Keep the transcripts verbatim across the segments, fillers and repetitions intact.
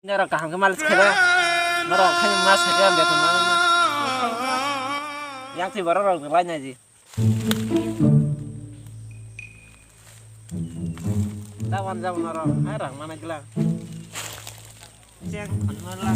Norok kaham khe malis khaida. Norok khe mas khaida beton ma. Yang thwi borok rok lai nai ji. Tawan jabo norok, hai rang mana gila. Cheng khon ma la.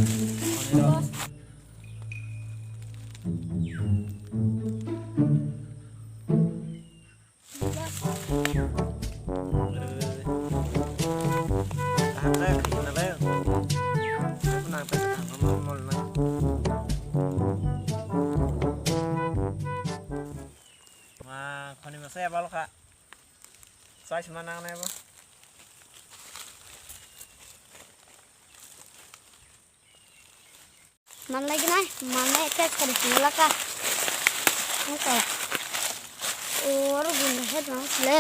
Ma, khoni masa ya balo kha. Sai sima nang nai bo. Manlai gwnai, manlai khe khari sini laka. Ongko. Oro gunda he dong sile.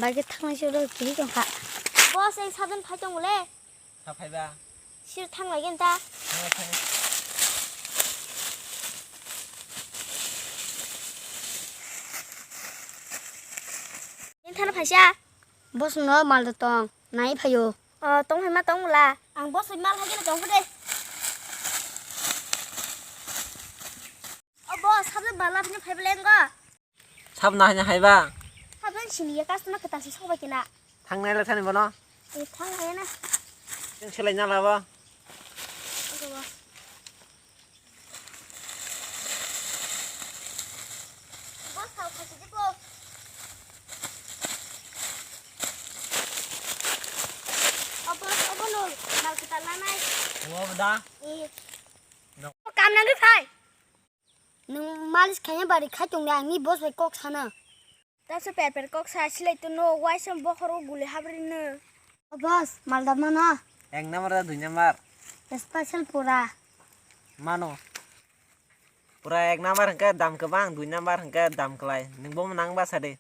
Bai khe thangnai siro kiri tongkha. Boss, ei sadan phai tongo le. Sa phaiba. Sir thanglai genta. Thanglai, thanglai. Enthana phaisa. Boss no mal da tong, nai phaio. O, tong hai ma tong mula. Ang boss bai mal hai gana tong kho de. O boss, sabjak bala phini phai bele ngo. Sab na hanya hai ba? Sabjak sini ya kas na kata si sobai kena. Thang nai le thani bono. E thang hai na. Yang selai na la ba. Oke boss. Boss, kau kasih jepok. Opo, opo nol, mal kita lanai. Wo da. Iya. No. Kam nang phai. Nung malis khaina bari khai tong de, ang ni boss bai kok sana. Taso per per kok sa silai to no, waisa bokhoro guli habri no. O boss, mal da mano. Ek number da dui number. Special pura. Mano. Pura ek number hwnkhe dam kwbang, dui number hwnkhe dam kwlai. Nwng bo nang ba sa de.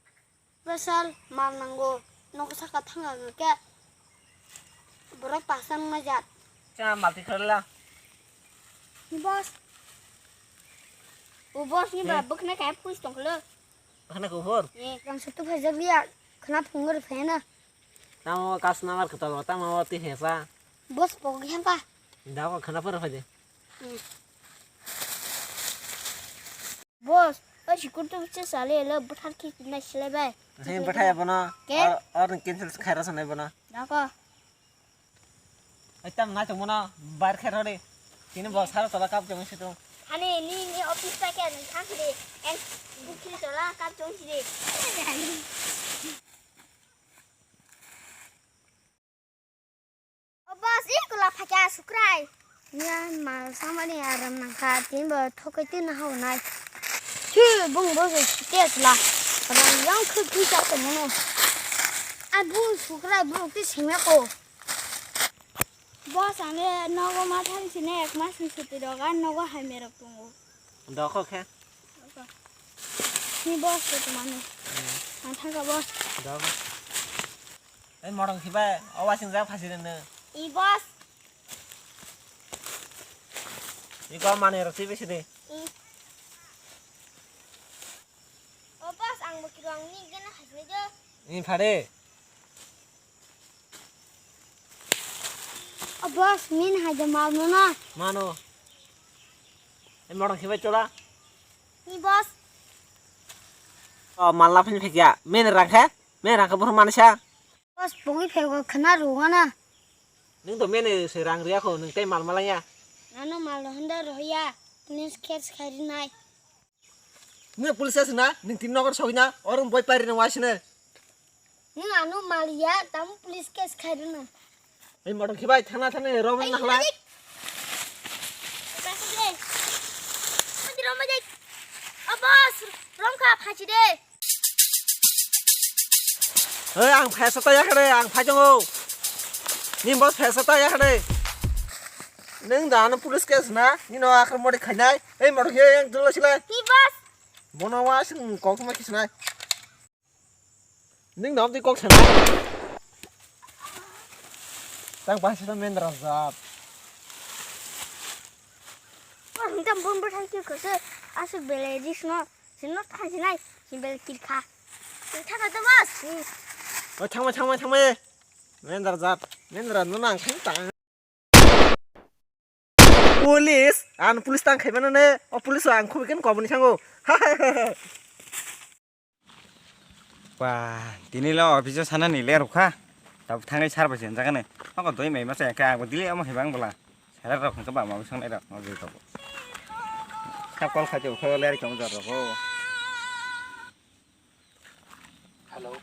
Special mal nango. Nogo saka thanga hwnkhe borok paksa wngna jat. Cha mal tikharla. Ni boss. O boss ni ba bwkhna kaya phuis tongkhlo. Bwkhna kuphur? Eh, rang sutu phai jak liya. Khna phungur phena. Tamo kas number kwtal ba, tamo o twi hesa. Boss pok hempa. Da ko khana phar phai de. Hmm. Boss, o sikur tu bicha sale lo bwthar ki na sile bai. He bwthai bono. Ke? Or, or cancel khaira sanai bono. Da ko. Ai tam na chong bono bar khair hore. Tini boss har tola kap jong situ. Hani ni ni office ta ke ni thang de. En bukhi tola kap jong si de. O boss, i kula phaikya sukrai. Yan mal samani aram nangkha, tin bo thokai tin hau nai. Thi bung bo se tes la. Ram yang khu khu cha to mono. A bu sukrai bu ti sengya ko. Boss, ang le nogo ma thang sine ek mas ni chuti rok, a nogo hai merok tongo. Doko khe. Ni boss ko tumani. Hmm. Ang thangka boss. Doko. Ei morong khibai, o wasing jak phasi rene. I boss. Iko mane rok twi bisi de. I. O boss, ang bo kiro ang ni gena khasne jo. Ni phare. O boss, min hai de mal no na. Mano. Ei morong khibai chola. Ni boss. O mal la phini phikya. Min rang khe? Min rang khe buphang manisa. Boss, pogwi phego khna rwgana. Nwng to mene se rang riya kho, nwng tei mal malaya. Ano mal rohonda rohiya, police case khai rinai. Nwng police case na, nwng tin nogo sogina, oro boi pari na waisine. Nwng ano mal ya, tamo police case khai rina. Ei motor khibai thana thana rom na hla. Malik. Kasle. Mati rom jai. Abas, rom kha phachi de. Hei, ang phaisa ta yakhare, ang phaitongo. Ni boss phaisa ta yakhare. Neng da ano police case na, ni no akhar mori khainai. Ei, moro khe yang dula silai. Ni boss. Bono wa sing kok ma kisnai. Neng da amti kok sanai. Tang phaisa ta mendra jat. Ang tam bon bo thang ki khose asuk bele dis no. Sino thansinai, simbel kirkha. Kirkha kha to bas. O thangma, thangma, thangma. Mendra jat, mendra no nang khang tang. Police, ang police tang khaimano ne, o police ang khubui khe koboni sango. Ba, tini lo office o sana ni le rukha. Tab thangai sar bai sen jagane. Ako doi mai masa ka, ako dili amo hebang bola. Sara rok hwnkhe ba ma bisong nai rok, ma jui rok. Sa call khaite ukho ler kong jar rok. Hello.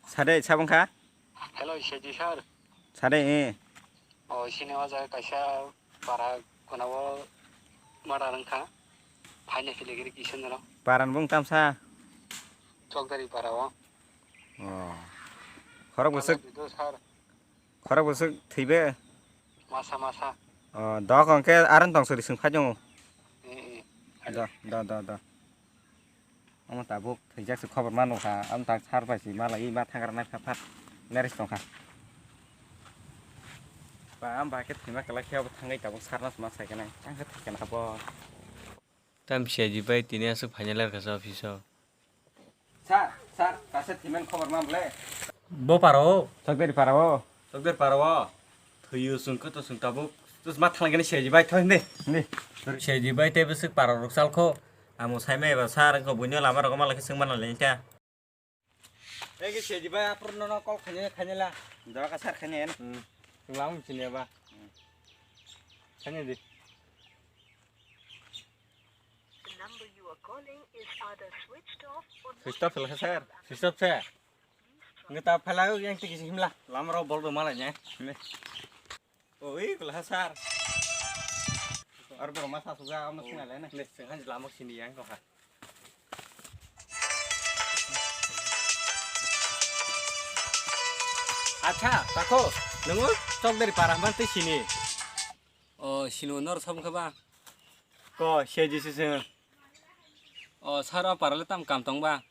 Sade, sabong kha? Hello, Seji sir. Sade, eh. O, sini o jaga kaisa para khuna o mara rwng kha. Phaina khiligiri kisa noro. Paran bung tamsa? Chokdari para o. O. Khorok bwswk, Bidu sir. Khorok bwswk thwibe? Masa, masa. O, dok hwnkhe aron tong suri swng phai tongo. Eh, eh. Do, do, do, do. Omo tabuk thwijak se khobor ma nukha, am tak sar bai se ma lai ma thangra nai phat phat neris tongkha. Ba am ba khe thwima kwlai khe abo thangwi tabuk sarna se ma sai khe nai, ang khe thai khe na bo. Tam C I G bai tini aswk phaina ler kha sa office o. Sir, sir, kaisa thwiman khobor ma bole? Bo paro? Chokdari paro. Chokdari paro. Thwiyo chwng khe to chwng tabuk. Tus ma thang khe C I G bai thoi ne. Ne. C I G bai tei bwswk para rok chal kho. Amo sai mai ba sir, wngkha buino lama rogo malai khe swng mana le ta. Ege C I G bai apro no no call khanya khanya la. Doka sir khanya en. Hmm. Lang chini ba. Khanya di. The number you are calling is either switched off or not. Switched off sila sir. Switched off se. Nge ta phala yang tiki himla. Lama ro bol do malai ne. Ne. Oi, kula sir. Ar bro masa suga amna sina le ne. Ne, sing han lama sini yang ko ha. Acha, tako, nungu chokdari para man tei sini. O, sini nor sam kha ba? Ko, C I G se se. O, sir, o para le tam kam tong ba?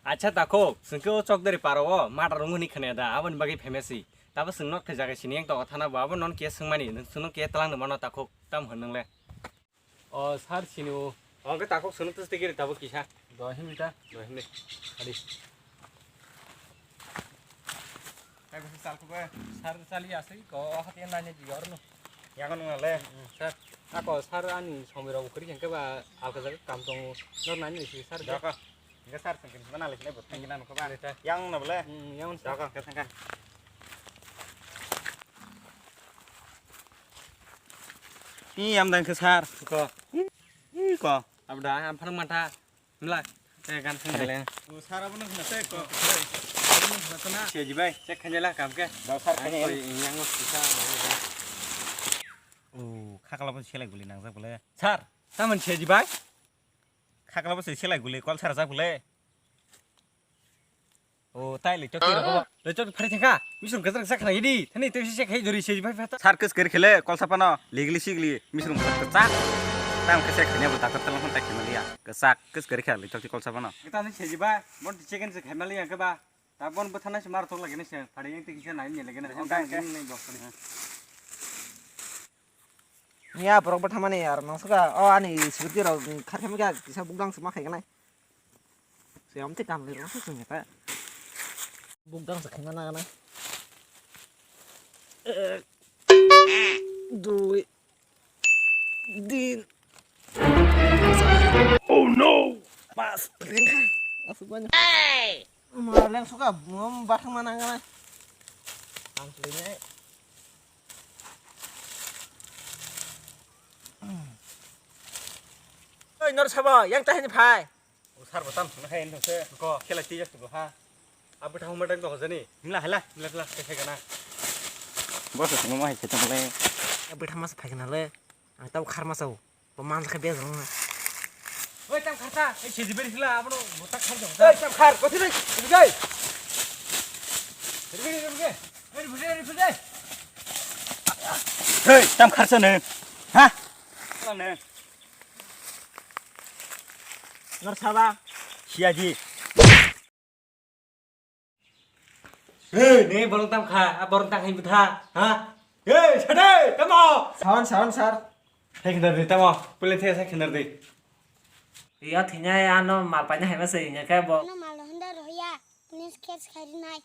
Acha, tako, singke o chokdari para o, mata rungu ni khane da, aboni bagwi famous si. Tabo sing nok thai jaga sini yang to thana bo, abo non ke singmani, nung sunu ke talang mano tako, tam hwn nung le. O, sir, sini o. O, ke tako sunu tus tikiri tabo kisa. Do him ta. Do him ni. Adi. Kai bisa sal ko ba? Sir, sali asli ko, o hati nanya di yor no. Yang anu ngale. Hmm, sir. Ako sir ani somoi rok kuri khe ba alka jaga kam tongo. Nor nanya si sir. Daka. Enggak sir, sengkin mana lagi nih buat sengkin anu ko ba. Yang na bole. Hmm, yang sir. Daka, ke sengkan. Ih, am dang ke sir. Ko. Ih, ko. Abda, am phang mata. Mla, eh, gan sing le. O sara bono khna te ko. Sara bono khna te na. Seji bai, check khanya la kam ke. Da sar khanya. Yang mo sisa. O, khakla bo selai guli nang jak bole. Sir, tamon seji bai? Khakla bo selai guli kol sar jak bole. O, tai le chok tira ko. Le chok phari thangka. Misrung kajak sak khna idi. Thani te se khai jori seji bai phata. Sir, kes keri khele kol sapano. Ligli sigli. Misrung kajak. Tam kese khanya bo doctor telang tai khna liya. Kesak kes keri kha le chok kol sapano. Kita ni seji ba, mon ti chicken se khemali yang ke ba. Ta bon bwthana se mar thok lagi ni se. Phari yang ti kisa nai ni lagi na. Ang ta gini nai bo. Ya borok bwthamani yar nang suka. O ani security rok kharkham kha kisa bukdang se ma khai nai. Se amte kam le rok se sung ta. Bukdang se khai ma na na. Ek, dui, din. Oh no! Mas, lengkha. Asuk banyak. Ma leng suka, bathang mana ngai. Ang lengkha. Oi, nor sabo, yang tahin phai. O sir bo tam sung hai nung se. Ko. Khela tijak tu ha. Abu thang ma dang to jani. Mila hala. Mila mila ke ke kana. Bo se sung ma hai se tang le. Abu thang mas phai kana le. Ang tau khar ma sao. Bo man kha bia jong na. Oi tam khar ta. Ei se di beri sila abono bo ta khar jong. Ei tam khar ko thai. Gai. Ri ri ri ri. Ri ri ri ri. Hei, tam khar sa ne. Ha? Tam ne. Nor saba. Siaji. Hei, ne borong tam kha, a borong tam hai butha, ha? Hei, sade, tamo. Sawan, sawan, sir. Hai khindar di, tamo. Pule the, hai khindar di. Iya, thinya ya, ano mal paina hai ma se, nya khe bo. Ano mal honda roya, police case khari nai.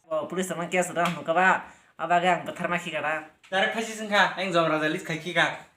Bo police tama case da hon ka ba, abage ang butharma khi kara. Direct phaisi sing kha, ang jom raja list khai khi kha.